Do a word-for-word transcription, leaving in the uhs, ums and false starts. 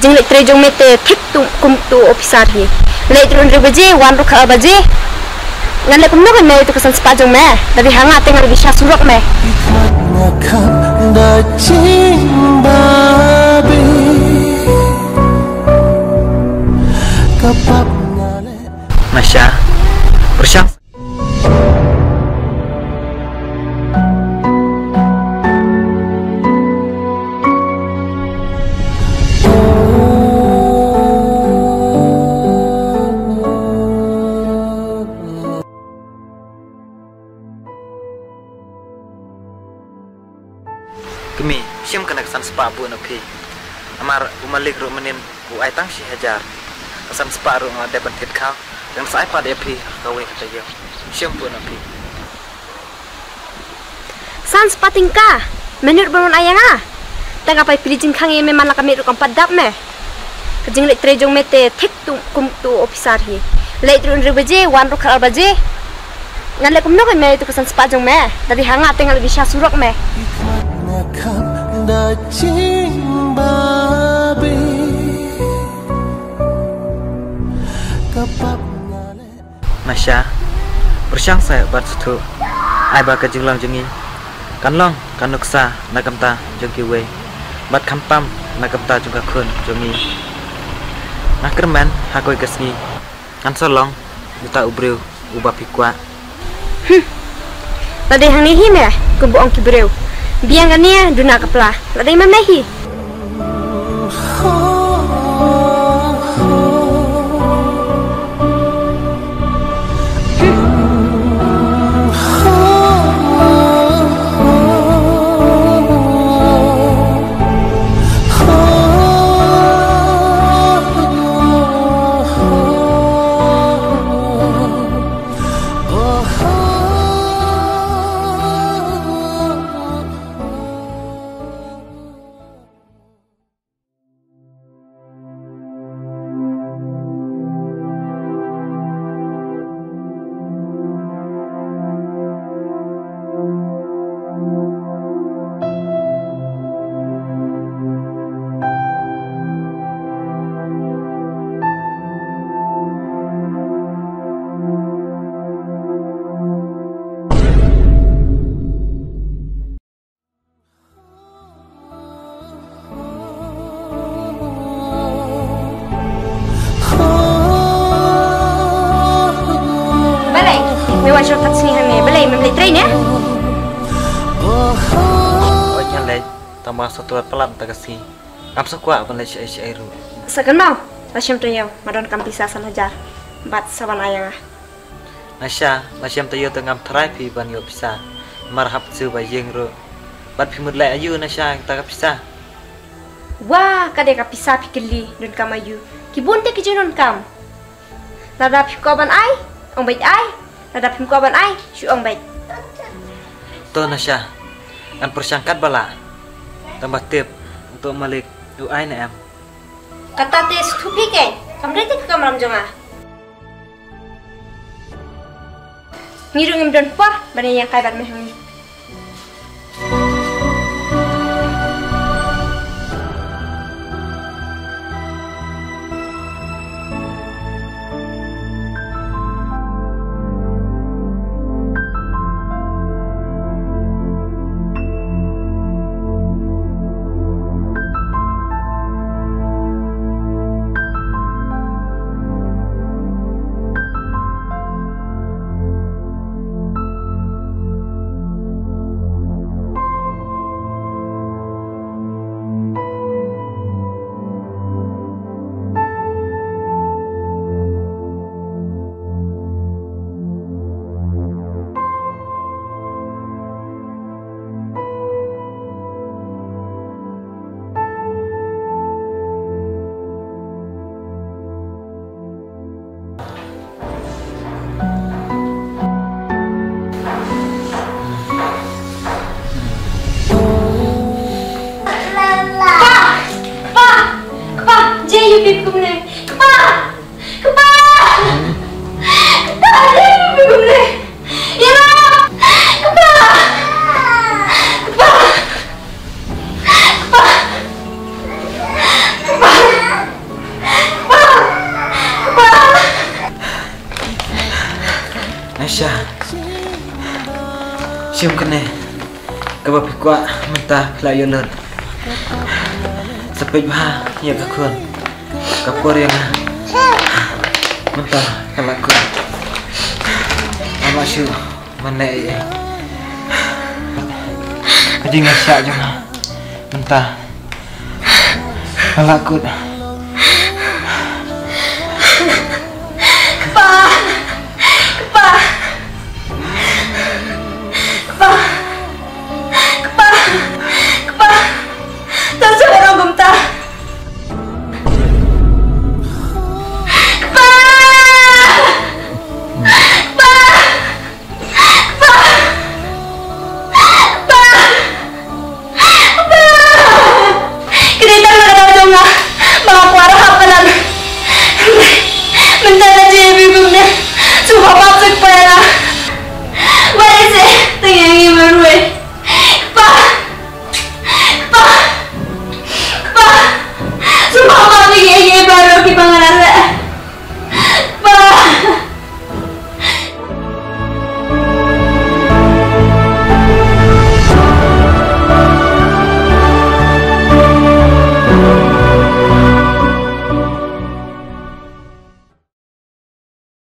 Jingïaleh trei jong me te thik tu kum tu officer hi. Leit ruh hynriew baje, wan ruh khatar baje. Ngan leh kumno ban me tu ka san spah jong me. Lada dei ha nga te ngan leh bishar surok me. Nga khap da jingbabe. Ka pap nga leh. Nasha. Pyrshang. Kmie, shim kane ka san spah buh na phi. Namar u malik ruh mynnin u ai tang shi hajar. Ka san spah ruh nga la dep ban thied khaw. Dang sa ai pat ïa phi ha kawei ka taïew. Shim buh na phi. San spah tyngka. Mynno ruh ban wan ai ïa nga. Tang ka pai pli jingkhang ïa me man la ka miet ruh kam pat dap me. Ka jingleit trei jong me te thik tu kum tu officer hi. Leit ruh hynriew baje, wan ruh khatar baje. Ngan leh kumno ban me tu ka san spah jong me. Lada dei ha nga te ngan leh bishar surok me. Nga khap da jingbabe. Ka pap nga leh. Nasha, pyrshang sa bad sngewthuh. Ai ba ka jinglong jong ngi kan long ka nuksa na ka bynta jong kiwei bad khamtam na ka bynta jong ka khun jong ngi. Nga kyrmen ha kawei ka sngi ngan sa long uta u briew uba phi kwah. Lada dei hangne hi me, kumba ong ki briew, biang kane duna ka pla. Lada dei me, me hi. Balei? Me wan shortcut sngi hangne. Balei mem leit trei ne? Oi, ngan leit. Tang ba sa tuat palat ta ka sngi. Ngam sa kwah ban leit shaei shaei ruh. Sa kynmaw, la shem taïew, nga donkam pisa san hajar. Bad sa wan ai ïa nga. Nasha, la shem taïew te ngam tharai phi ban ïoh pisa. Mar hap siew ba ïeng ruh. Bad phi mut leh aïu Nasha ïa kata ka pisa? Wah, ka dei ka pisa phi kylli, donkam aïu? Ki bun te ki jingdonkam. Lada phim kwah ban ai, ong beit ai. Lada phim kwah ban ai, shu ong beit. To Nasha, ngan pyrshang katba lah. Tang ba tip, uto u malik u ai ne em. Kata te sngewthuh phi keiñ, kam dei te ka kamram jong nga. Ngi ruh ngim don por ban ïa ïeng kai bad me hangne. Shim kane kaba phi kwah mynta phi la ïoh lut. Sa peit bha ïa ka khun. Ka por ïa nga mynta ka la kut. Ama shu ban leh ei ei. Ka jingïasyah jong nga mynta ka la kut.